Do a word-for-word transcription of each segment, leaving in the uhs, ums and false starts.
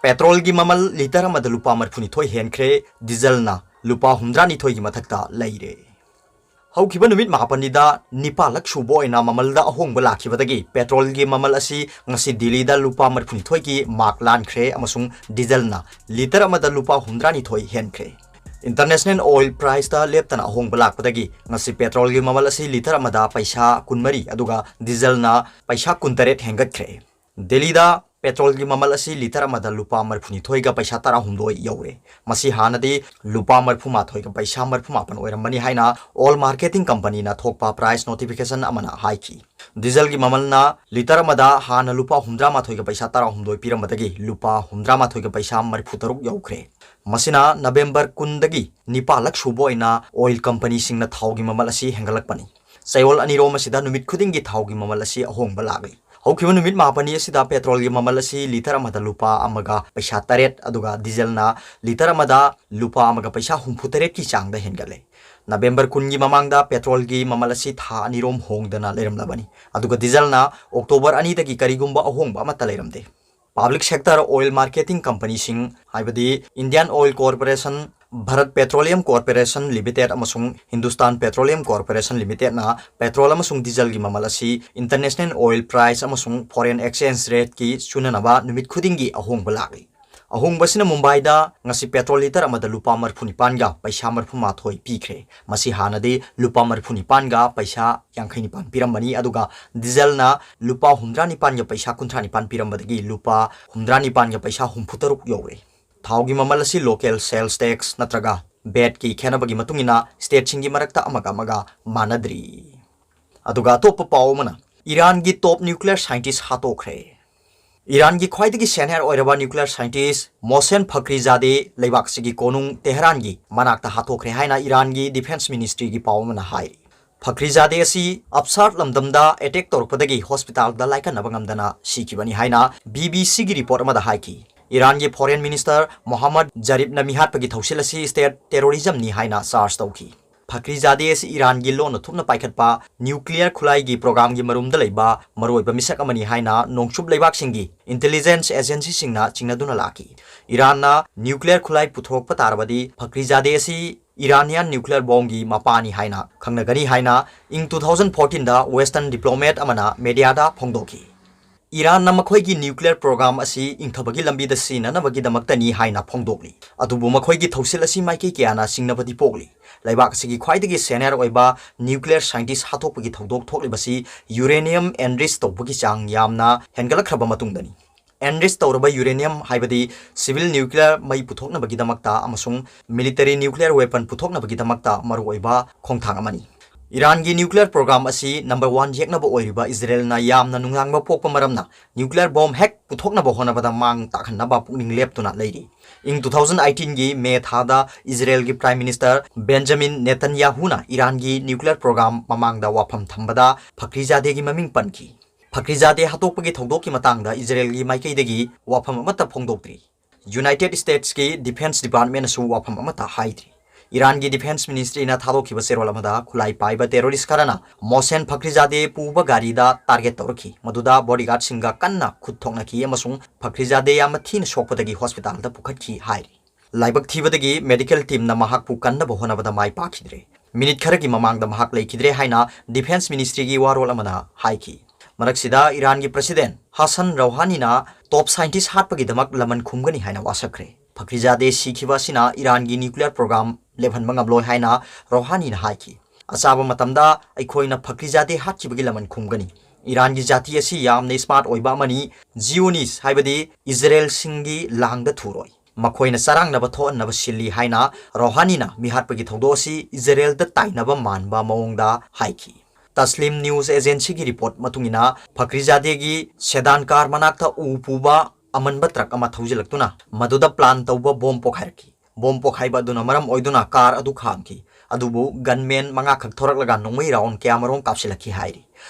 ꯄꯦꯇ꯭ꯔꯣꯜꯒꯤ ꯃꯃꯜ ꯂꯤꯇꯔ ꯑꯃꯗ ꯂꯨꯄꯥ ꯃꯔꯤꯐꯨꯅꯤꯊꯣꯏ ꯍꯦꯟꯈ꯭ꯔꯦ, ꯗꯤꯖꯜꯅ ꯂꯨꯄꯥ ꯍꯨꯝꯗ꯭ꯔꯥꯅꯤꯊꯣꯏꯒꯤ ꯃꯊꯛꯇ ꯂꯩꯔꯦ꯫ ꯍꯧꯈꯤꯕ ꯅꯨꯃꯤꯠ ꯃꯥꯄꯟꯅꯤꯗ ꯅꯤꯄꯥꯜꯂꯛ ꯁꯨꯕ ꯑꯣꯏꯅ ꯃꯃꯜꯗ ꯑꯍꯣꯡꯕ ꯂꯥꯛꯈꯤꯕꯗꯒꯤ ꯄꯦꯇ꯭ꯔꯣꯜꯒꯤ ꯃꯃꯜ ꯑꯁꯤ ꯉꯁꯤ ꯗꯤꯜꯂꯤꯗ ꯂꯨꯄꯥ ꯃꯔꯤꯐꯨꯅꯤꯊꯣꯏꯒꯤ mark ꯂꯥꯟꯈ꯭ꯔꯦ ꯑꯃꯁꯨꯡ ꯗꯤꯖꯜꯅ ꯂꯤꯇꯔ ꯑꯃꯗ ꯂꯨꯄꯥ ꯍꯨꯝꯗ꯭ꯔꯥꯅꯤꯊꯣꯏ ꯍꯦꯟꯈ꯭ꯔꯦ꯫ International oil priceꯇ ꯂꯦꯞꯇꯅ ꯑꯍꯣꯡꯕ ꯂꯥꯛꯄꯗꯒꯤ ꯉꯁꯤ ꯄꯦꯇ꯭ꯔꯣꯜꯒꯤ ꯃꯃꯜ ꯑꯁꯤ ꯂꯤꯇꯔ ꯑꯃꯗ ꯄꯩꯁꯥ ꯀꯨꯟꯃꯔꯤ ꯑꯗꯨꯒ ꯗꯤꯖꯜꯅ ꯄꯩꯁꯥ ꯀꯨꯟꯇꯔꯦꯠ ꯍꯦꯟꯒꯠꯈ꯭ꯔꯦ꯫ ꯗꯦꯜꯂꯤꯗ ꯄꯦꯇ꯭ꯔꯣꯜꯒꯤ ꯃꯃꯜ ꯑꯁꯤ ꯂꯤꯇꯔ ꯑꯃꯗ ꯂꯨꯄꯥ ꯃꯔꯤꯐꯨꯅꯤꯊꯣꯏꯒ ꯄꯩꯁꯥ ꯇꯔꯥꯍꯨꯝꯗꯣꯏ ꯌꯧꯔꯦ꯫ ꯃꯁꯤ ꯍꯥꯟꯅꯗꯤ ꯂꯨꯄꯥ ꯃꯔꯤꯐꯨꯃꯥꯊꯣꯏꯒ ꯄꯩꯁꯥ ꯃꯔꯤꯐꯨꯃꯥꯄꯟ ꯑꯣꯏꯔꯝꯕꯅꯤ ꯍꯥꯏꯅ Oil Marketing Companyꯅ ꯊꯣꯛꯄ price notification ꯑꯃꯅ ꯍꯥꯏꯈꯤ꯫ ꯗꯤꯖꯜꯒꯤ ꯃꯃꯜꯅ ꯂꯤꯇꯔ ꯑꯃꯗ ꯍꯥꯟꯅ ꯂꯨꯄꯥ ꯍꯨꯝꯗ꯭ꯔꯥꯃꯥꯊꯣꯏꯒ ꯄꯩꯁꯥ ꯇꯔꯥꯍꯨꯝꯗꯣꯏ ꯄꯤꯔꯝꯕꯗꯒꯤ ꯂꯨꯄꯥ ꯍꯨꯝꯗ꯭ꯔꯥꯃꯥꯊꯣꯏꯒ ꯄꯩꯁꯥ ꯃꯔꯤꯐꯨꯇꯔꯨꯛ ꯌꯧꯈ꯭ꯔꯦ꯫ ꯃꯁꯤꯅ ꯅꯕꯦꯝꯕꯔ ꯀꯨꯟꯗꯒꯤ ꯅꯤꯄꯥꯜꯂꯛ ꯁꯨꯕ ꯑꯣꯏꯅ oil companyꯁꯤꯡꯅ ꯊꯥꯎꯒꯤ ꯃꯃꯜ ꯑꯁꯤ ꯍꯦꯟꯒꯠꯂꯛꯄꯅꯤ꯫ ꯆꯌꯣꯜ ꯑꯅꯤꯔꯣꯝ ꯑꯁꯤꯗ ꯅꯨꯃꯤꯠ ꯈꯨꯗꯤꯡꯒꯤ ꯊꯥꯎꯒꯤ ꯃꯃꯜ ꯑꯁꯤ ꯑꯍꯣꯡꯕ ꯂꯥꯛꯂꯤ꯫ ꯍꯧꯈꯤꯕ ꯅꯨꯃꯤꯠ ꯃꯥꯄꯟꯅꯤ ꯑꯁꯤꯗ ꯄꯦꯇ꯭ꯔꯣꯜꯒꯤ ꯃꯃꯜ ꯑꯁꯤ ꯂꯤꯇꯔ ꯑꯃꯗ ꯂꯨꯄꯥ ꯑꯃꯒ ꯄꯩꯁꯥ ꯇꯔꯦꯠ, ꯑꯗꯨꯒ ꯗꯤꯖꯜꯅ ꯂꯤꯇꯔ ꯑꯃꯗ ꯂꯨꯄꯥ ꯑꯃꯒ ꯄꯩꯁꯥ ꯍꯨꯝꯐꯨꯇꯔꯦꯠꯀꯤ ꯆꯥꯡꯗ ꯍꯦꯟꯒꯠꯂꯦ꯫ ꯅꯕꯦꯝꯕꯔ ꯀꯨꯟꯒꯤ ꯃꯃꯥꯡꯗ ꯄꯦꯇ꯭ꯔꯣꯜꯒꯤ ꯃꯃꯜ ꯑꯁꯤ ꯊꯥ ꯑꯅꯤꯔꯣꯝ ꯍꯣꯡꯗꯅ ꯂꯩꯔꯝꯂꯕꯅꯤ, ꯑꯗꯨꯒ ꯗꯤꯖꯜꯅ ꯑꯣꯛꯇꯣꯕꯔ ꯑꯅꯤꯗꯒꯤ ꯀꯔꯤꯒꯨꯝꯕ ꯑꯍꯣꯡꯕ ꯑꯃꯠꯇ ꯂꯩꯔꯝꯗꯦ꯫ Public sector oil marketing companyꯁꯤꯡ, ꯍꯥꯏꯕꯗꯤ Indian Oil Corporation, Bharat Petroleum Corporation Limited ꯑꯃꯁꯨꯡ Hindustan Petroleum Corporation Limitedꯅ ꯄꯦꯇ꯭ꯔꯣꯜ ꯑꯃꯁꯨꯡ ꯗꯤꯖꯜꯒꯤ ꯃꯃꯜ ꯑꯁꯤ international oil price ꯑꯃꯁꯨꯡ foreign exchange rateꯀꯤ ꯆꯨꯅꯅꯕ ꯅꯨꯃꯤꯠ ꯈꯨꯗꯤꯡꯒꯤ ꯑꯍꯣꯡꯕ ꯂꯥꯛꯂꯤ꯫ ꯑꯍꯣꯡꯕꯁꯤꯅ ꯃꯨꯝꯕꯥꯏꯗ ꯉꯁꯤ ꯄꯦꯇ꯭ꯔꯣꯜ ꯂꯤꯇꯔ ꯑꯃꯗ ꯂꯨꯄꯥ ꯃꯔꯤꯐꯨꯅꯤꯄꯥꯟꯒ ꯄꯩꯁꯥ ꯃꯔꯤꯐꯨꯃꯥꯊꯣꯏ ꯄꯤꯈ꯭ꯔꯦ꯫ ꯃꯁꯤ ꯍꯥꯟꯅꯗꯤ ꯂꯨꯄꯥ ꯃꯔꯤꯐꯨꯅꯤꯄꯥꯟꯒ ꯄꯩꯁꯥ ꯌꯥꯡꯈꯩꯅꯤꯄꯥꯟ ꯄꯤꯔꯝꯕꯅꯤ, ꯑꯗꯨꯒ ꯗꯤꯖꯜꯅ ꯂꯨꯄꯥ ꯍꯨꯝꯗ꯭ꯔꯥꯅꯤꯄꯥꯟꯒ ꯄꯩꯁꯥ ꯀꯨꯟꯊ꯭ꯔꯥꯅꯤꯄꯥꯟ ꯄꯤꯔꯝꯕꯗꯒꯤ ꯂꯨꯄꯥ ꯍꯨꯝꯗ꯭ꯔꯥꯅꯤꯄꯥꯟꯒ ꯄꯩꯁꯥ ꯍꯨꯝꯐꯨꯇꯔꯨꯛ ꯌꯧꯔꯦ꯫ ꯊꯥꯎꯒꯤ ꯃꯃꯜ ꯑꯁꯤ local sales tax ꯅꯠꯇ꯭ꯔꯒ ꯚꯦꯠꯀꯤ ꯈꯦꯠꯅꯕꯒꯤ ꯃꯇꯨꯡ ꯏꯟꯅ stateꯁꯤꯡꯒꯤ ꯃꯔꯛꯇ ꯑꯃꯒ ꯑꯃꯒ ꯃꯥꯟꯅꯗ꯭ꯔꯤ꯫ ꯑꯗꯨꯒ ꯑꯇꯣꯞꯄ ꯄꯥꯎ ꯑꯃꯅ, ꯏꯔꯥꯟꯒꯤ top nuclear scientist ꯍꯥꯠꯇꯣꯛꯈ꯭ꯔꯦ꯫ ꯏꯔꯥꯟꯒꯤ ꯈ꯭ꯋꯥꯏꯗꯒꯤ senior ꯑꯣꯏꯔꯕ nuclear scientist ꯃꯣꯍꯁꯦꯟ ꯐꯈ꯭ꯔꯤꯖꯥꯗꯦ ꯂꯩꯕꯥꯛꯁꯤꯒꯤ ꯀꯣꯅꯨꯡ ꯇꯦꯍꯔꯥꯟꯒꯤ ꯃꯅꯥꯛꯇ ꯍꯥꯠꯇꯣꯛꯈ꯭ꯔꯦ ꯍꯥꯏꯅ ꯏꯔꯥꯟꯒꯤ defence ministryꯒꯤ ꯄꯥꯎ ꯑꯃꯅ ꯍꯥꯏꯔꯤ꯫ ꯐꯈ꯭ꯔꯤꯖꯥꯗꯦ ꯑꯁꯤ ꯑꯞꯁꯥꯔ ꯂꯝꯗꯝꯗ attack ꯇꯧꯔꯛꯄꯗꯒꯤ hospitalꯗ ꯂꯥꯏꯀꯠꯅꯕ ꯉꯝꯗꯅ ꯁꯤꯈꯤꯕꯅꯤ ꯍꯥꯏꯅ BBCꯒꯤ report ꯑꯃꯗ ꯍꯥꯏꯈꯤ꯫ ꯏꯔꯥꯟꯒꯤ foreign minister ꯃꯣꯍꯝꯃꯗ ꯖꯔꯤꯐꯅ ꯃꯤꯍꯥꯠꯄꯒꯤ ꯊꯧꯁꯤꯜ ꯑꯁꯤ state terrorismꯅꯤ ꯍꯥꯏꯅ charge ꯇꯧꯈꯤ꯫ ꯐꯈ꯭ꯔꯤꯖꯥꯗꯦ ꯑꯁꯤ ꯏꯔꯥꯟꯒꯤ ꯂꯣꯟꯅ ꯊꯨꯞꯅ ꯄꯥꯏꯈꯠꯄ ꯅ꯭ꯌꯨꯀ꯭ꯂꯤꯌꯔ ꯈꯨꯠꯂꯥꯏꯒꯤ ꯄ꯭ꯔꯣꯒ꯭ꯔꯥꯝꯒꯤ ꯃꯔꯨꯝꯗ ꯂꯩꯕ ꯃꯔꯨꯑꯣꯏꯕ ꯃꯤꯁꯛ ꯑꯃꯅꯤ ꯍꯥꯏꯅ ꯅꯣꯡꯆꯨꯞ ꯂꯩꯕꯥꯛꯁꯤꯡꯒꯤ ꯏꯟꯇꯦꯂꯤꯖꯦꯟꯁ ꯑꯦꯖꯦꯟꯁꯤꯁꯤꯡꯅ ꯆꯤꯡꯅꯗꯨꯅ ꯂꯥꯛꯈꯤ꯫ ꯏꯔꯥꯟꯅ ꯅ꯭ꯌꯨꯀ꯭ꯂꯤꯌꯔ ꯈꯨꯠꯂꯥꯏ ꯄꯨꯊꯣꯔꯛꯄ ꯇꯥꯔꯕꯗꯤ ꯐꯈ꯭ꯔꯤꯖꯥꯗꯦ ꯑꯁꯤ ꯏꯔꯥꯅꯤꯌꯥꯟ ꯅ꯭ꯌꯨꯀ꯭ꯂꯤꯌꯔ ꯕꯣꯝꯒꯤ ꯃꯄꯥꯅꯤ ꯍꯥꯏꯅ ꯈꯪꯅꯒꯅꯤ ꯍꯥꯏꯅ ꯏꯪ two thousand fourteen ꯗ Western diplomat ꯑꯃꯅ ꯃꯦꯗꯤꯌꯥꯗ ꯐꯣꯡꯗꯣꯛꯈꯤ꯫ ꯏꯔꯥꯟꯅ ꯃꯈꯣꯏꯒꯤ ꯅ꯭ꯌꯨꯀ꯭ꯂꯤꯌꯔ ꯄ꯭ꯔꯣꯒ꯭ꯔꯥꯝ ꯑꯁꯤ ꯏꯪꯊꯕꯒꯤ ꯂꯝꯕꯤꯗ ꯁꯤꯖꯤꯟꯅꯅꯕꯒꯤꯗꯃꯛꯇꯅꯤ ꯍꯥꯏꯅ ꯐꯣꯡꯗꯣꯛꯂꯤ꯫ ꯑꯗꯨꯕꯨ ꯃꯈꯣꯏꯒꯤ ꯊꯧꯁꯤꯜ ꯑꯁꯤ ꯃꯥꯏꯀꯩ ꯀꯌꯥꯅ ꯆꯤꯡꯅꯕꯗꯤ ꯄꯣꯛꯂꯤ꯫ ꯂꯩꯕꯥꯛ ꯑꯁꯤꯒꯤ ꯈ꯭ꯋꯥꯏꯗꯒꯤ ꯁꯦꯅꯤꯌꯔ ꯑꯣꯏꯕ ꯅ꯭ꯌꯨꯀ꯭ꯂꯤꯌꯔ ꯁꯥꯏꯟꯇꯤꯁ ꯍꯥꯠꯇꯣꯛꯄꯒꯤ ꯊꯧꯗꯣꯛ ꯊꯣꯛꯂꯤꯕꯁꯤ ꯌꯨꯔꯦꯅꯤꯌꯝ ꯑꯦꯟꯔꯤꯆ ꯇꯧꯕꯒꯤ ꯆꯥꯡ ꯌꯥꯝꯅ ꯍꯦꯟꯒꯠꯂꯛꯈ꯭ꯔꯕ ꯃꯇꯨꯡꯗꯅꯤ꯫ ꯑꯦꯟꯔꯤꯆ ꯇꯧꯔꯕ ꯌꯨꯔꯦꯅꯤꯌꯝ ꯍꯥꯏꯕꯗꯤ ꯁꯤꯚꯤꯜ ꯅ꯭ꯌꯨꯀ꯭ꯂꯤꯌꯔ ꯃꯩ ꯄꯨꯊꯣꯛꯅꯕꯒꯤꯗꯃꯛꯇ ꯑꯃꯁꯨꯡ ꯃꯤꯂꯤꯇꯔꯤ ꯅ꯭ꯌꯨꯀ꯭ꯂꯤꯌꯔ ꯋꯦꯄꯟ ꯄꯨꯊꯣꯛꯅꯕꯒꯤꯗꯃꯛꯇ ꯃꯔꯨꯑꯣꯏꯕ ꯈꯣꯡꯊꯥꯡ ꯑꯃꯅꯤ꯫ ꯏꯔꯥꯟꯒꯤ ꯅ꯭ꯌꯨꯀ꯭ꯂꯤꯌꯔ ꯄ꯭ꯔꯣꯒ꯭ꯔꯥꯝ ꯑꯁꯤ ꯅꯝꯕꯔ ꯋꯥꯟ ꯌꯦꯛꯅꯕ ꯑꯣꯏꯔꯤꯕ ꯏꯖꯔꯦꯜꯅ ꯌꯥꯝꯅ ꯅꯨꯡꯅꯥꯡꯕ ꯄꯣꯛꯄ ꯃꯔꯝꯅ ꯅ꯭ꯌꯨꯀ꯭ꯂꯤꯌꯔ ꯕꯣꯝ ꯍꯦꯛ ꯄꯨꯊꯣꯛꯅꯕ ꯍꯣꯠꯅꯕꯗ ꯃꯥꯡ ꯇꯥꯛꯍꯟꯅꯕ ꯄꯨꯛꯅꯤꯡ ꯂꯦꯞꯇꯨꯅ ꯂꯩꯔꯤ꯫ ꯏꯪ two thousand eighteen ꯒꯤ ꯃꯦ ꯊꯥꯗ ꯏꯖꯔꯦꯜꯒꯤ prime minister Benjamin ꯅꯦꯇꯟꯌꯥꯍꯨꯅ ꯏꯔꯥꯟꯒꯤ nuclear programme ꯃꯃꯥꯡꯗ ꯋꯥꯐꯝ ꯊꯝꯕꯗ ꯐꯈ꯭ꯔꯤꯖꯥꯗꯦꯒꯤ ꯃꯃꯤꯡ ꯄꯟꯈꯤ꯫ ꯐꯈ꯭ꯔꯤꯖꯥꯗꯦ ꯍꯥꯠꯇꯣꯛꯄꯒꯤ ꯊꯧꯗꯣꯛꯀꯤ ꯃꯇꯥꯡꯗ ꯏꯖꯔꯦꯜꯒꯤ ꯃꯥꯏꯀꯩꯗꯒꯤ ꯋꯥꯐꯝ ꯑꯃꯠꯇ ꯐꯣꯡꯗꯣꯛꯇ꯭ꯔꯤ꯫ ꯌꯨꯅꯥꯏꯇꯦꯗ ꯁ꯭ꯇꯦꯠꯁꯀꯤ ꯗꯤꯐꯦꯟꯁ ꯗꯤꯄꯥꯔꯠꯃꯦꯟꯅꯁꯨ ꯋꯥꯐꯝ ꯑꯃꯠꯇ ꯍꯥꯏꯗ꯭ꯔꯤ꯫ ꯏꯔꯥꯟꯒꯤ ꯗꯤꯐꯦꯟꯁ ꯃꯤꯅꯤꯁꯇ꯭ꯔꯤꯅ ꯊꯥꯗꯣꯛꯈꯤꯕ ꯆꯦꯔꯣꯜ ꯑꯃꯗ ꯈꯨꯠꯂꯥꯏ ꯄꯥꯏꯕ ꯇꯦꯔꯣꯔꯤꯁ ꯈꯔꯅ ꯃꯣꯍꯁꯦꯟ ꯐꯈ꯭ꯔꯤꯖꯥꯗꯦ ꯄꯨꯕ ꯒꯥꯔꯤꯗ ꯇꯥꯔꯒꯦꯠ ꯇꯧꯔꯛꯈꯤ, ꯃꯗꯨꯗ ꯕꯣꯗꯤꯒꯥꯔꯗꯁꯤꯡꯒ ꯀꯟꯅ ꯈꯨꯠ ꯊꯣꯛꯅꯈꯤ ꯑꯃꯁꯨꯡ ꯐꯈ꯭ꯔꯤꯖꯥꯗꯦ ꯌꯥꯝꯅ ꯊꯤꯅ ꯁꯣꯛꯄꯗꯒꯤ ꯍꯣꯁꯄꯤꯇꯥꯜꯗ ꯄꯨꯈꯠꯈꯤ ꯍꯥꯏꯔꯤ꯫ ꯂꯥꯏꯕꯛ ꯊꯤꯕꯗꯒꯤ ꯃꯦꯗꯤꯀꯦꯜ ꯇꯤꯝꯅ ꯃꯍꯥꯛꯄꯨ ꯀꯟꯅꯕ ꯍꯣꯠꯅꯕꯗ ꯃꯥꯏ ꯄꯥꯛꯈꯤꯗ꯭ꯔꯦ꯫ ꯃꯤꯅꯤꯠ ꯈꯔꯒꯤ ꯃꯃꯥꯡꯗ ꯃꯍꯥꯛ ꯂꯩꯈꯤꯗ꯭ꯔꯦ ꯍꯥꯏꯅ ꯗꯤꯐꯦꯟꯁ ꯃꯤꯅꯤꯁꯇ꯭ꯔꯤꯒꯤ ꯋꯥꯔꯣꯜ ꯑꯃꯅ ꯍꯥꯏꯈꯤ꯫ ꯃꯔꯛꯁꯤꯗ ꯏꯔꯥꯟꯒꯤ ꯄ꯭ꯔꯁꯤꯗꯦꯟ ꯍꯥꯁꯟ ꯔꯧꯍꯥꯅꯤꯅ ꯇꯣꯞ ꯁꯥꯏꯟꯇꯤꯁ ꯍꯥꯠꯄꯒꯤꯗꯃꯛ ꯂꯃꯟ ꯈꯨꯝꯒꯅꯤ ꯍꯥꯏꯅ ꯋꯥꯁꯛꯈ꯭ꯔꯦ꯫ ꯐꯈ꯭ꯔꯤꯖꯥꯗꯦ ꯁꯤꯈꯤꯕ ꯑꯁꯤꯅ ꯏꯔꯥꯟꯒꯤ ꯅ꯭ꯌꯨꯀ꯭ꯂꯤꯌꯔ ꯄ꯭ꯔꯣꯒ꯭ꯔꯥꯝ ꯂꯦꯞꯍꯟꯕ ꯉꯝꯂꯣꯏ ꯍꯥꯏꯅ ꯔꯧꯍꯥꯅꯤꯅ ꯍꯥꯏꯈꯤ꯫ "ꯑꯆꯥꯕ ꯃꯇꯝꯗ ꯑꯩꯈꯣꯏꯅ ꯐꯈ꯭ꯔꯤꯖꯥꯗꯦ ꯍꯥꯠꯈꯤꯕꯒꯤ ꯂꯃꯟ ꯈꯨꯝꯒꯅꯤ꯫ ꯏꯔꯥꯟꯒꯤ ꯖꯥꯇꯤ ꯑꯁꯤ ꯌꯥꯝꯅ ꯁ꯭ꯃꯥꯔꯠ ꯑꯣꯏꯕ ꯑꯃꯅꯤ꯫ ꯖꯤꯌꯣꯅꯤꯁ ꯍꯥꯏꯕꯗꯤ ꯏꯖꯔꯦꯜꯁꯤꯡꯒꯤ ꯂꯥꯡꯗ ꯊꯨꯔꯣꯏ꯫ ꯃꯈꯣꯏꯅ ꯆꯔꯥꯡꯅꯕ ꯊꯣꯛꯍꯟꯅꯕ ꯁꯤꯜꯂꯤ" ꯍꯥꯏꯅ ꯔꯧꯍꯥꯅꯤꯅ ꯃꯤꯍꯥꯠꯄꯒꯤ ꯊꯧꯗꯣꯛ ꯑꯁꯤ ꯏꯖꯔꯦꯜꯗ ꯇꯥꯏꯅꯕ ꯃꯥꯟꯕ ꯃꯑꯣꯡꯗ ꯍꯥꯏꯈꯤ꯫ ꯇꯁꯂꯤꯝ ꯅ꯭ꯌꯨꯁ ꯑꯦꯖꯦꯟꯁꯤꯒꯤ ꯔꯤꯄꯣꯔꯠ ꯃꯇꯨꯡ ꯏꯟꯅ, ꯐꯈ꯭ꯔꯤꯖꯥꯗꯦꯒꯤ ꯁꯦꯗꯥꯟ ꯀꯥꯔ ꯃꯅꯥꯛꯇ ꯎ ꯄꯨꯕ ꯑꯃꯟꯕ ꯇ꯭ꯔꯛ ꯑꯃ ꯊꯧꯖꯤꯜꯂꯛꯇꯨꯅ ꯃꯗꯨꯗ ꯄ꯭ꯂꯥꯟ ꯇꯧꯕ ꯕꯣꯝ ꯄꯣꯈꯥꯏꯔꯛꯈꯤ꯫ ꯕꯣꯝ ꯄꯣꯈꯥꯏꯕ ꯑꯗꯨꯅ ꯃꯔꯝ ꯑꯣꯏꯗꯨꯅ ꯀꯥꯔ ꯑꯗꯨ ꯈꯥꯝꯈꯤ꯫ ꯑꯗꯨꯕꯨ ꯒꯟꯃꯦꯟ ꯃꯉꯥ ꯈꯛ ꯊꯣꯔꯛꯂꯒ ꯅꯣꯡꯃꯩ ꯔꯥꯎꯟ ꯀꯌꯥꯃꯔꯨꯝ ꯀꯥꯞꯁꯤꯜꯂꯛꯈꯤ ꯍꯥꯏꯔꯤ꯫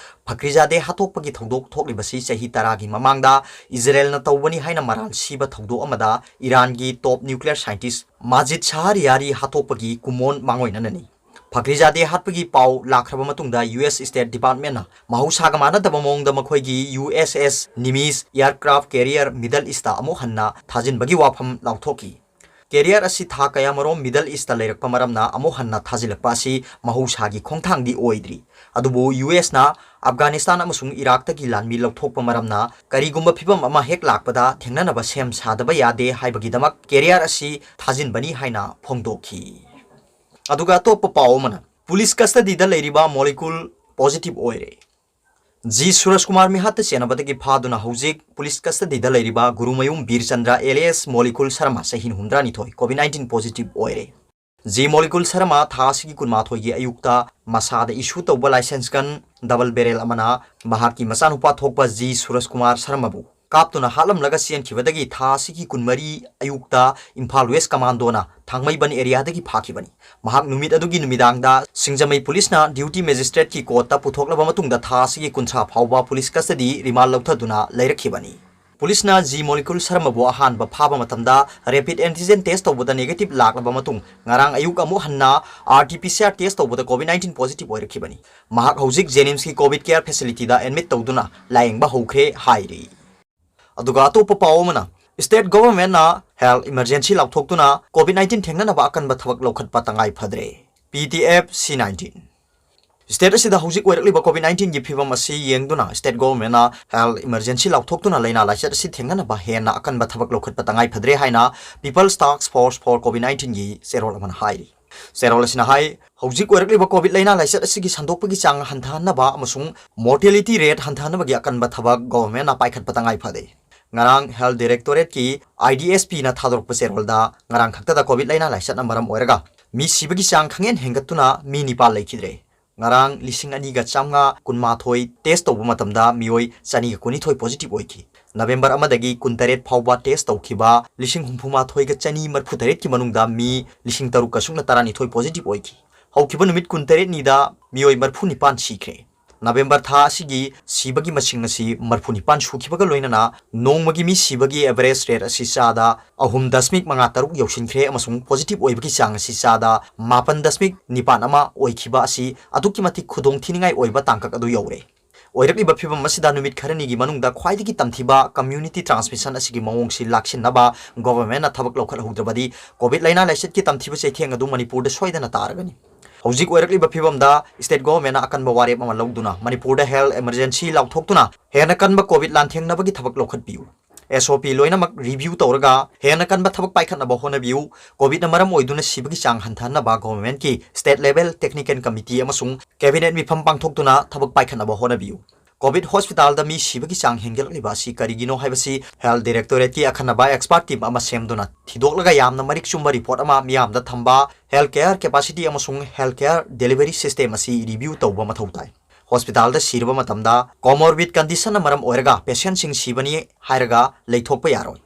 ꯐꯈ꯭ꯔꯤꯖꯥꯗꯦ ꯍꯥꯠꯇꯣꯛꯄꯒꯤ ꯊꯧꯗꯣꯛ ꯊꯣꯛꯂꯤꯕꯁꯤ ꯆꯍꯤ ꯇꯔꯥꯒꯤ ꯃꯃꯥꯡꯗ ꯏꯖꯔꯦꯜꯅ ꯇꯧꯕꯅꯤ ꯍꯥꯏꯅ ꯃꯔꯥꯜ ꯁꯤꯕ ꯊꯧꯗꯣꯛ ꯑꯃꯗ ꯏꯔꯥꯟꯒꯤ ꯇꯣꯞ ꯅ꯭ꯌꯨꯀ꯭ꯂꯤꯌꯔ ꯁꯥꯏꯟꯇꯤꯁ ꯃꯥꯖꯤꯗ ꯁꯥꯍꯔꯤꯌꯥꯔꯤ ꯍꯥꯠꯇꯣꯛꯄꯒꯤ ꯀꯨꯃꯣꯟ ꯃꯥꯡꯑꯣꯏꯅꯅꯅꯤ꯫ ꯐꯈ꯭ꯔꯤꯖꯥꯗꯦ ꯍꯥꯠꯄꯒꯤ ꯄꯥꯎ ꯂꯥꯛꯈ꯭ꯔꯕ ꯃꯇꯨꯡꯗ ꯌꯨ ꯑꯦꯁ State Departmentꯅ ꯃꯍꯧꯁꯥꯒ ꯃꯥꯟꯅꯗꯕ ꯃꯑꯣꯡꯗ ꯃꯈꯣꯏꯒꯤ U S S Nimitz aircraft carrier Middle Eastta ꯑꯃꯨꯛ ꯍꯟꯅ ꯊꯥꯖꯤꯟꯕꯒꯤ ꯋꯥꯐꯝ ꯂꯥꯎꯊꯣꯛꯈꯤ꯫ Carrier ꯑꯁꯤ ꯊꯥ ꯀꯌꯥꯃꯔꯣꯝ Middle Easttꯇ ꯂꯩꯔꯛꯄ ꯃꯔꯝꯅ ꯑꯃꯨꯛ ꯍꯟꯅ ꯊꯥꯖꯤꯜꯂꯛꯄ ꯑꯁꯤ ꯃꯍꯧꯁꯥꯒꯤ ꯈꯣꯡꯊꯥꯡꯗꯤ ꯑꯣꯏꯗ꯭ꯔꯤ꯫ ꯑꯗꯨꯕꯨ ꯌꯨ ꯑꯦꯁꯅ ꯑꯐꯒꯥꯅꯤꯁꯇꯥꯟ ꯑꯃꯁꯨꯡ ꯏꯔꯥꯛꯇꯒꯤ ꯂꯥꯟꯃꯤ ꯂꯧꯊꯣꯛꯄ ꯃꯔꯝꯅ ꯀꯔꯤꯒꯨꯝꯕ ꯐꯤꯚꯝ ꯑꯃ ꯍꯦꯛ ꯂꯥꯛꯄꯗ ꯊꯦꯡꯅꯅꯕ ꯁꯦꯝ ꯁꯥꯗꯕ ꯌꯥꯗꯦ ꯍꯥꯏꯕꯒꯤꯗꯃꯛ carrier ꯑꯁꯤ ꯊꯥꯖꯤꯟꯕꯅꯤ ꯍꯥꯏꯅ ꯐꯣꯡꯗꯣꯛꯈꯤ꯫ ꯑꯗꯨꯒ ꯑꯇꯣꯞꯄ ꯄꯥꯎ ꯑꯃꯅ, ꯄꯨꯂꯤꯁ custody ꯗ ꯂꯩꯔꯤꯕ ꯃꯣꯂꯤꯀꯨꯜ positive ꯑꯣꯏꯔꯦ꯫ ꯖꯤ ꯁꯨꯔꯖ ꯀꯨꯃꯥꯔ ꯃꯤꯍꯥꯠꯇ ꯆꯦꯟꯅꯕꯗꯒꯤ ꯐꯥꯗꯨꯅ ꯍꯧꯖꯤꯛ ꯄꯨꯂꯤꯁ custody ꯗ ꯂꯩꯔꯤꯕ ꯒꯨꯔꯨꯃꯌꯨꯝ ꯕꯤꯔꯆꯟꯗ꯭ꯔ alias ꯃꯣꯂꯤꯀꯨꯜ ꯁꯔꯃ, ꯆꯍꯤ ꯍꯨꯝꯗ꯭ꯔꯥꯅꯤꯊꯣꯏ, COVID nineteen positive ꯑꯣꯏꯔꯦ꯫ ꯖꯤ ꯃꯣꯂꯤꯀꯨꯜ ꯁꯔꯃ ꯊꯥ ꯑꯁꯤꯒꯤ ꯀꯨꯟꯃꯥꯊꯣꯏꯒꯤ ꯑꯌꯨꯛꯇ ꯃꯁꯥꯗ issue ꯇꯧꯕ license gun double barrel ꯑꯃꯅ ꯃꯍꯥꯛꯀꯤ ꯃꯆꯥꯅꯨꯄꯥ ꯊꯣꯛꯄ ꯖꯤ ꯁꯨꯔꯖ ꯀꯨꯃꯥꯔ ꯁꯔꯃꯕꯨ ꯀꯥꯞꯇꯨꯅ ꯍꯥꯠꯂꯝꯂꯒ ꯆꯦꯟꯈꯤꯕꯗꯒꯤ ꯊꯥ ꯑꯁꯤꯒꯤ ꯀꯨꯟꯃꯔꯤ ꯑꯌꯨꯛꯇ ꯏꯝꯐꯥꯜ West Commandoꯅ ꯊꯥꯡꯃꯩꯕꯟ areaꯗꯒꯤ ꯐꯥꯈꯤꯕꯅꯤ꯫ ꯃꯍꯥꯛ ꯅꯨꯃꯤꯠ ꯑꯗꯨꯒꯤ ꯅꯨꯃꯤꯗꯥꯡꯗ ꯁꯤꯡꯖꯃꯩ ꯄꯨꯂꯤꯁꯅ duty magistrateꯀꯤ courtꯇ ꯄꯨꯊꯣꯛꯂꯕ ꯃꯇꯨꯡꯗ ꯊꯥ ꯑꯁꯤꯒꯤ ꯀꯨꯟꯊ꯭ꯔꯥ ꯐꯥꯎꯕ ꯄꯨꯂꯤꯁ custody remand ꯂꯧꯊꯗꯨꯅ ꯂꯩꯔꯛꯈꯤꯕꯅꯤ꯫ ꯄꯨꯂꯤꯁꯅ ꯖꯤ ꯃꯣꯂꯤꯀꯨꯜ ꯁꯔꯃꯕꯨ ꯑꯍꯥꯟꯕ ꯐꯥꯕ ꯃꯇꯝꯗ rapid antigen test ꯇꯧꯕꯗ negative ꯂꯥꯛꯂꯕ ꯃꯇꯨꯡ ꯉꯔꯥꯡ ꯑꯌꯨꯛ ꯑꯃꯨꯛ ꯍꯟꯅ R T P C R test ꯇꯧꯕꯗ COVID nineteen positive ꯑꯣꯏꯔꯛꯈꯤꯕꯅꯤ꯫ ꯃꯍꯥꯛ ꯍꯧꯖꯤꯛ JNIMSꯀꯤ COVID care facilityꯗ admit ꯇꯧꯗꯨꯅ ꯂꯥꯌꯦꯡꯕ ꯍꯧꯈ꯭ꯔꯦ ꯍꯥꯏꯔꯤ꯫ ꯑꯗꯨꯒ ꯑꯇꯣꯞꯄ ꯄꯥꯎ ꯑꯃꯅ, state governmentꯅ health emergency ꯂꯥꯎꯊꯣꯛꯇꯨꯅ COVID nineteen ꯊꯦꯡꯅꯅꯕ ꯑꯀꯟꯕ ꯊꯕꯛ ꯂꯧꯈꯠꯄ ꯇꯉꯥꯏ ꯐꯗ꯭ꯔꯦ꯫ P T F C nineteen꯫ State ꯑꯁꯤꯗ ꯍꯧꯖꯤꯛ ꯑꯣꯏꯔꯛꯂꯤꯕ COVID nineteenꯒꯤ ꯐꯤꯚꯝ ꯑꯁꯤ ꯌꯦꯡꯗꯨꯅ state governmentꯅ health emergency ꯂꯥꯎꯊꯣꯛꯇꯨꯅ ꯂꯥꯏꯅꯥ ꯂꯥꯏꯆꯠ ꯑꯁꯤ ꯊꯦꯡꯅꯅꯕ ꯍꯦꯟꯅ ꯑꯀꯟꯕ ꯊꯕꯛ ꯂꯧꯈꯠꯄ ꯇꯉꯥꯏ ꯐꯗ꯭ꯔꯦ ꯍꯥꯏꯅ People's Task Force for COVID nineteenꯒꯤ ꯆꯦꯔꯣꯜ ꯑꯃꯅ ꯍꯥꯏꯔꯤ꯫ ꯆꯦꯔꯣꯜ ꯑꯁꯤꯅ ꯍꯥꯏ, ꯍꯧꯖꯤꯛ ꯑꯣꯏꯔꯛꯂꯤꯕ COVID ꯂꯥꯏꯅꯥ ꯂꯥꯏꯆꯠ ꯑꯁꯤꯒꯤ ꯁꯟꯗꯣꯛꯄꯒꯤ ꯆꯥꯡ ꯍꯟꯊꯍꯟꯅꯕ ꯑꯃꯁꯨꯡ mortality rate ꯍꯟꯊꯍꯟꯅꯕꯒꯤ ꯑꯀꯟꯕ ꯊꯕꯛ governmentꯅ ꯄꯥꯏꯈꯠꯄ ꯇꯉꯥꯏ ꯐꯗꯦ꯫ ꯉꯔꯥꯡ health directorateꯀꯤ IDSPꯅ ꯊꯥꯗꯣꯔꯛꯄ ꯆꯦꯔꯣꯜꯗ ꯉꯔꯥꯡ ꯈꯛꯇꯗ COVID ꯂꯥꯏꯅꯥ ꯂꯥꯏꯆꯠꯅ ꯃꯔꯝ ꯑꯣꯏꯔꯒ ꯃꯤ ꯁꯤꯕꯒꯤ ꯆꯥꯡ ꯈꯪꯍꯦꯟ ꯍꯦꯟꯒꯠꯇꯨꯅ ꯃꯤ ꯅꯤꯄꯥꯜ ꯂꯩꯈꯤꯗ꯭ꯔꯦ꯫ ꯉꯔꯥꯡ ꯂꯤꯁꯤꯡ ꯑꯅꯤꯒ ꯆꯥꯝꯃꯉꯥ ꯀꯨꯟꯃꯥꯊꯣꯏ test ꯇꯧꯕ ꯃꯇꯝꯗ ꯃꯤꯑꯣꯏ ꯆꯅꯤꯒ ꯀꯨꯟꯅꯤꯊꯣꯏ positive ꯑꯣꯏꯈꯤ꯫ November ꯑꯃꯗꯒꯤ ꯀꯨꯟꯇꯔꯦꯠ ꯐꯥꯎꯕ test ꯇꯧꯈꯤꯕ ꯂꯤꯁꯤꯡ ꯍꯨꯝꯐꯨꯃꯥꯊꯣꯏꯒ ꯆꯅꯤ ꯃꯔꯤꯐꯨꯇꯔꯦꯠꯀꯤ ꯃꯅꯨꯡꯗ ꯃꯤ ꯂꯤꯁꯤꯡ ꯇꯔꯨꯛꯀ ꯁꯨꯞꯅ ꯇꯔꯥꯅꯤꯊꯣꯏ positive ꯑꯣꯏꯈꯤ꯫ ꯍꯧꯈꯤꯕ ꯅꯨꯃꯤꯠ ꯀꯨꯟꯇꯔꯦꯠꯅꯤꯗ ꯃꯤꯑꯣꯏ ꯃꯔꯤꯐꯨꯅꯤꯄꯥꯟ ꯁꯤꯈ꯭ꯔꯦ꯫ ꯅꯕꯦꯝꯕꯔ ꯊꯥ ꯑꯁꯤꯒꯤ ꯁꯤꯕꯒꯤ ꯃꯁꯤꯡ ꯑꯁꯤ ꯃꯔꯤꯐꯨ ꯅꯤꯄꯥꯟ ꯁꯨꯈꯤꯕꯒ ꯂꯣꯏꯅꯅ ꯅꯣꯡꯃꯒꯤ ꯃꯤ ꯁꯤꯕꯒꯤ average rate ꯑꯁꯤ ꯆꯥꯗ ꯑꯍꯨꯝ ꯗꯁꯃꯤꯛ ꯃꯉꯥ ꯇꯔꯨꯛ ꯌꯧꯁꯤꯟꯈ꯭ꯔꯦ ꯑꯃꯁꯨꯡ positive ꯑꯣꯏꯕꯒꯤ ꯆꯥꯡ ꯑꯁꯤ ꯆꯥꯗ ꯃꯥꯄꯟ ꯗꯁꯃꯤꯛ ꯅꯤꯄꯥꯟ ꯑꯃ ꯑꯣꯏꯈꯤꯕ ꯑꯁꯤ ꯑꯗꯨꯛꯀꯤ ꯃꯇꯤꯛ ꯈꯨꯗꯣꯡ ꯊꯤꯅꯤꯡꯉꯥꯏ ꯑꯣꯏꯕ ꯇꯥꯡꯀꯛ ꯑꯗꯨ ꯌꯧꯔꯦ꯫ ꯑꯣꯏꯔꯛꯂꯤꯕ ꯐꯤꯕꯝ ꯑꯁꯤꯗ ꯅꯨꯃꯤꯠ ꯈꯔꯅꯤꯒꯤ ꯃꯅꯨꯡꯗ ꯈ꯭ꯋꯥꯏꯗꯒꯤ ꯇꯝꯊꯤꯕ community transmission ꯑꯁꯤꯒꯤ ꯃꯑꯣꯡꯁꯤ ꯂꯥꯛꯁꯤꯟꯅꯕ governmentꯅ ꯊꯕꯛ ꯂꯧꯈꯠꯍꯧꯗ꯭ꯔꯕꯗꯤ COVID ꯂꯥꯏꯅꯥ ꯂꯥꯏꯆꯠꯀꯤ ꯇꯝꯊꯤꯕ ꯆꯩꯊꯦꯡ ꯑꯗꯨ ꯃꯅꯤꯄꯨꯔꯗ ꯁꯣꯏꯗꯅ ꯇꯥꯔꯒꯅꯤ꯫ ꯍꯧꯖꯤꯛ ꯑꯣꯏꯔꯛꯂꯤꯕ ꯐꯤꯕꯝꯗ state governmentꯅ ꯑꯀꯟꯕ ꯋꯥꯔꯦꯞ ꯑꯃ ꯂꯧꯗꯨꯅ ꯃꯅꯤꯄꯨꯔꯗ health emergency ꯂꯥꯎꯊꯣꯛꯇꯨꯅ ꯍꯦꯟꯅ ꯀꯟꯕ COVID ꯂꯥꯟꯊꯦꯡꯅꯕꯒꯤ ꯊꯕꯛ ꯂꯧꯈꯠꯄꯤꯌꯨ꯫ SOP ꯂꯣꯏꯅꯃꯛ review ꯇꯧꯔꯒ ꯍꯦꯟꯅ ꯀꯟꯕ ꯊꯕꯛ ꯄꯥꯏꯈꯠꯅꯕ ꯍꯣꯠꯅꯕꯤꯌꯨ꯫ COVIDꯅ ꯃꯔꯝ ꯑꯣꯏꯗꯨꯅ ꯁꯤꯕꯒꯤ ꯆꯥꯡ ꯍꯟꯊꯍꯟꯅꯕ governmentꯀꯤ state level technical committee ꯑꯃꯁꯨꯡ cabinet ꯃꯤꯐꯝ ꯄꯥꯡꯊꯣꯛꯇꯨꯅ ꯊꯕꯛ ꯄꯥꯏꯈꯠꯅꯕ ꯍꯣꯠꯅꯕꯤꯌꯨ꯫ COVID hospitalꯗ ꯃꯤ ꯁꯤꯕꯒꯤ ꯆꯥꯡ ꯍꯦꯟꯒꯠꯂꯛꯂꯤꯕ ꯑꯁꯤ ꯀꯔꯤꯒꯤꯅꯣ ꯍꯥꯏꯕꯁꯤ health directorateꯀꯤ ꯑꯈꯟꯅꯕ expert team ꯑꯃ ꯁꯦꯝꯗꯨꯅ ꯊꯤꯗꯣꯛꯂꯒ ꯌꯥꯝꯅ ꯃꯔꯤꯛ ꯆꯨꯝꯕ report ꯑꯃ ꯃꯤꯌꯥꯝꯗ ꯊꯝꯕ, health care capacity ꯑꯃꯁꯨꯡ health care delivery system ꯑꯁꯤ review ꯇꯧꯕ ꯃꯊꯧ ꯇꯥꯏ꯫ Hospitalꯗ ꯁꯤꯔꯕ ꯃꯇꯝꯗ comorbid conditionꯅ ꯃꯔꯝ ꯑꯣꯏꯔꯒ patientꯁꯤꯡ ꯁꯤꯕꯅꯤ ꯍꯥꯏꯔꯒ ꯂꯩꯊꯣꯛꯄ ꯌꯥꯔꯣꯏ꯫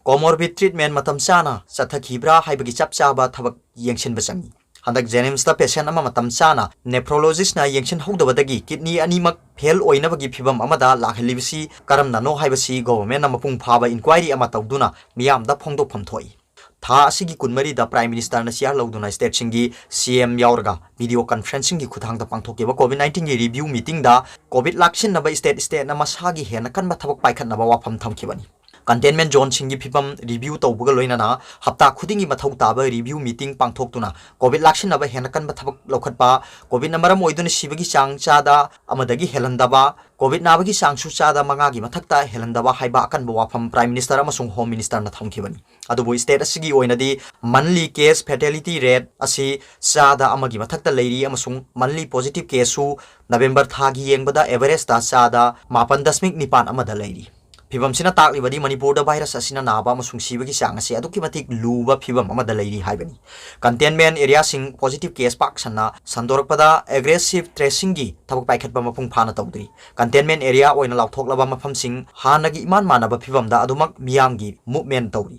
Comorbid treatment ꯃꯇꯝ ꯆꯥꯅ ꯆꯠꯊꯈꯤꯕ꯭ꯔꯥ ꯍꯥꯏꯕꯒꯤ ꯆꯞ ꯆꯥꯕ ꯊꯕꯛ ꯌꯦꯡꯁꯤꯟꯕ ꯆꯪꯏ꯫ ꯍꯟꯗꯛ JNIMSꯇ patient ꯑꯃ ꯃꯇꯝ ꯆꯥꯅ nephrologistꯅ ꯌꯦꯡꯁꯤꯟꯍꯧꯗꯕꯗꯒꯤ kidney ꯑꯅꯤꯃꯛ fail ꯑꯣꯏꯅꯕꯒꯤ ꯐꯤꯕꯝ ꯑꯃꯗ ꯂꯥꯛꯍꯜꯂꯤꯕꯁꯤ ꯀꯔꯝꯅꯅꯣ ꯍꯥꯏꯕꯁꯤ governmentꯅ ꯃꯄꯨꯡ ꯐꯥꯕ inquiry ꯑꯃ ꯇꯧꯗꯨꯅ ꯃꯤꯌꯥꯝꯗ ꯐꯣꯡꯗꯣꯛꯐꯝ ꯊꯣꯛꯏ꯫ ꯊꯥ ꯑꯁꯤꯒꯤ ꯀꯨꯟꯃꯔꯤꯗ Prime Ministerꯅ chair ꯂꯧꯗꯨꯅ stateꯁꯤꯡꯒꯤ CM ꯌꯥꯎꯔꯒ video conferencingꯒꯤ ꯈꯨꯠꯊꯥꯡꯗ ꯄꯥꯡꯊꯣꯛꯈꯤꯕ COVID nineteenꯒꯤ review meetingꯗ COVID ꯂꯥꯛꯁꯤꯟꯅꯕ state stateꯅ ꯃꯁꯥꯒꯤ ꯍꯦꯟꯅ ꯀꯟꯕ ꯊꯕꯛ ꯄꯥꯏꯈꯠꯅꯕ ꯋꯥꯐꯝ ꯊꯝꯈꯤꯕꯅꯤ꯫ Containment zoneꯁꯤꯡꯒꯤ ꯐꯤꯕꯝ review ꯇꯧꯕꯒ ꯂꯣꯏꯅꯅ ꯍꯞꯇꯥ ꯈꯨꯗꯤꯡꯒꯤ ꯃꯊꯧ ꯇꯥꯕ review meeting ꯄꯥꯡꯊꯣꯛꯇꯨꯅ COVID ꯂꯥꯛꯁꯤꯟꯅꯕ ꯍꯦꯟꯅ ꯀꯟꯕ ꯊꯕꯛ ꯂꯧꯈꯠꯄ, COVIDꯅ ꯃꯔꯝ ꯑꯣꯏꯗꯨꯅ ꯁꯤꯕꯒꯤ ꯆꯥꯡ ꯆꯥꯗ ꯑꯃꯗꯒꯤ ꯍꯦꯜꯍꯟꯗꯕ, COVID ꯅꯥꯕꯒꯤ ꯆꯥꯡꯁꯨ ꯆꯥꯗ ꯃꯉꯥꯒꯤ ꯃꯊꯛꯇ ꯍꯦꯜꯍꯟꯗꯕ ꯍꯥꯏꯕ ꯑꯀꯟꯕ ꯋꯥꯐꯝ Prime Minister ꯑꯃꯁꯨꯡ Home Ministerꯅ ꯊꯝꯈꯤꯕꯅꯤ꯫ ꯑꯗꯨꯕꯨ state ꯑꯁꯤꯒꯤ ꯑꯣꯏꯅꯗꯤ monthly case fatality rate ꯑꯁꯤ ꯆꯥꯗ ꯑꯃꯒꯤ ꯃꯊꯛꯇ ꯂꯩꯔꯤ ꯑꯃꯁꯨꯡ monthly positive caseꯁꯨ ꯅꯕꯦꯝꯕꯔ ꯊꯥꯒꯤ ꯌꯦꯡꯕꯗ averageꯇ ꯆꯥꯗ ꯃꯥꯄꯟ ꯗꯁꯃꯤꯛ ꯅꯤꯄꯥꯟ ꯑꯃꯗ ꯂꯩꯔꯤ꯫ ꯐꯤꯕꯝꯁꯤꯅ ꯇꯥꯛꯂꯤꯕꯗꯤ ꯃꯅꯤꯄꯨꯔꯗ virus ꯑꯁꯤꯅ ꯅꯥꯕ ꯑꯃꯁꯨꯡ ꯁꯤꯕꯒꯤ ꯆꯥꯡ ꯑꯁꯤ ꯑꯗꯨꯛꯀꯤ ꯃꯇꯤꯛ ꯂꯨꯕ ꯐꯤꯕꯝ ꯑꯃꯗ ꯂꯩꯔꯤ ꯍꯥꯏꯕꯅꯤ꯫ Containment areaꯁꯤꯡ positive case ꯄꯥꯛ ꯁꯟꯅ ꯁꯟꯗꯣꯔꯛꯄꯗ aggressive tracingꯒꯤ ꯊꯕꯛ ꯄꯥꯏꯈꯠꯄ ꯃꯄꯨꯡ ꯐꯥꯅ ꯇꯧꯗ꯭ꯔꯤ꯫ Containment area ꯑꯣꯏꯅ ꯂꯥꯎꯊꯣꯛꯂꯕ ꯃꯐꯝꯁꯤꯡ ꯍꯥꯟꯅꯒꯤ ꯏꯃꯥꯟ ꯃꯥꯟꯅꯕ ꯐꯤꯕꯝꯗ ꯑꯗꯨꯃꯛ ꯃꯤꯌꯥꯝꯒꯤ movement ꯇꯧꯔꯤ꯫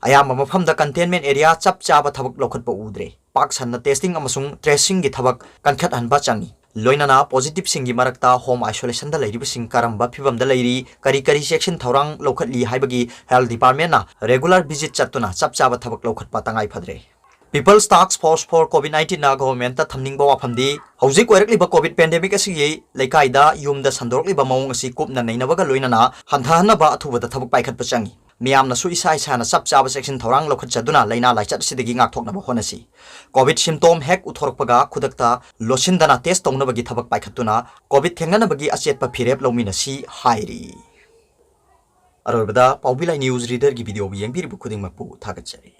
ꯑꯌꯥꯝꯕ ꯃꯐꯝꯗ containment area ꯆꯞ ꯆꯥꯕ ꯊꯕꯛ ꯂꯧꯈꯠꯄ ꯎꯗ꯭ꯔꯦ꯫ ꯄꯥꯛ ꯁꯟꯅ testing ꯑꯃꯁꯨꯡ tracingꯒꯤ ꯊꯕꯛ ꯀꯟꯈꯠꯍꯟꯕ ꯆꯪꯏ꯫ ꯂꯣꯏꯅꯅ positiveꯁꯤꯡꯒꯤ ꯃꯔꯛꯇ home isolationꯗ ꯂꯩꯔꯤꯕꯁꯤꯡ ꯀꯔꯝꯕ ꯐꯤꯚꯝꯗ ꯂꯩꯔꯤ, ꯀꯔꯤ ꯀꯔꯤ checking ꯊꯧꯔꯥꯡ ꯂꯧꯈꯠꯂꯤ ꯍꯥꯏꯕꯒꯤ health departmentꯅ regular visit ꯆꯠꯇꯨꯅ ꯆꯞ ꯆꯥꯕ ꯊꯕꯛ ꯂꯧꯈꯠꯄ ꯇꯉꯥꯏ ꯐꯗ꯭ꯔꯦ꯫ People's Task Force for COVID nineteenꯅ governmentꯇ ꯊꯝꯅꯤꯡꯕ ꯋꯥꯐꯝꯗꯤ, ꯍꯧꯖꯤꯛ ꯑꯣꯏꯔꯛꯂꯤꯕ COVID pandemicꯑꯁꯤꯒꯤ ꯂꯩꯀꯥꯏꯗ ꯌꯨꯝꯗ ꯁꯟꯗꯣꯔꯛꯂꯤꯕ ꯃꯑꯣꯡ ꯑꯁꯤ ꯀꯨꯞꯅ ꯅꯩꯅꯕꯒ ꯂꯣꯏꯅꯅ ꯍꯟꯊꯍꯟꯅꯕ ꯑꯊꯨꯕꯗ ꯊꯕꯛ ꯄꯥꯏꯈꯠꯄ ꯆꯪꯏ꯫ ꯃꯤꯌꯥꯝꯅꯁꯨ ꯏꯁꯥ ꯏꯁꯥꯅ ꯆꯞ ꯆꯥꯕ checking ꯊꯧꯔꯥꯡ ꯂꯧꯈꯠꯆꯗꯨꯅ ꯂꯥꯏꯅꯥ ꯂꯥꯏꯆꯠ ꯑꯁꯤꯗꯒꯤ ꯉꯥꯛꯊꯣꯛꯅꯕ ꯍꯣꯠꯅꯁꯤ꯫ COVID symptom ꯍꯦꯛ ꯎꯊꯣꯔꯛꯄꯒ ꯈꯨꯗꯛꯇ ꯂꯣꯠꯁꯤꯟꯗꯅ test ꯇꯧꯅꯕꯒꯤ ꯊꯕꯛ ꯄꯥꯏꯈꯠꯇꯨꯅ COVID ꯊꯦꯡꯅꯅꯕꯒꯤ ꯑꯆꯦꯠꯄ ꯐꯤꯔꯦꯞ ꯂꯧꯃꯤꯟꯅꯁꯤ ꯍꯥꯏꯔꯤ꯫ ꯑꯔꯣꯏꯕꯗ ꯄꯥꯎꯕꯤ ꯂꯥꯏ news readerꯒꯤ videoꯕꯨ ꯌꯦꯡꯕꯤꯔꯤꯕ ꯈꯨꯗꯤꯡꯃꯛꯄꯨ ꯊꯥꯒꯠꯆꯔꯤ꯫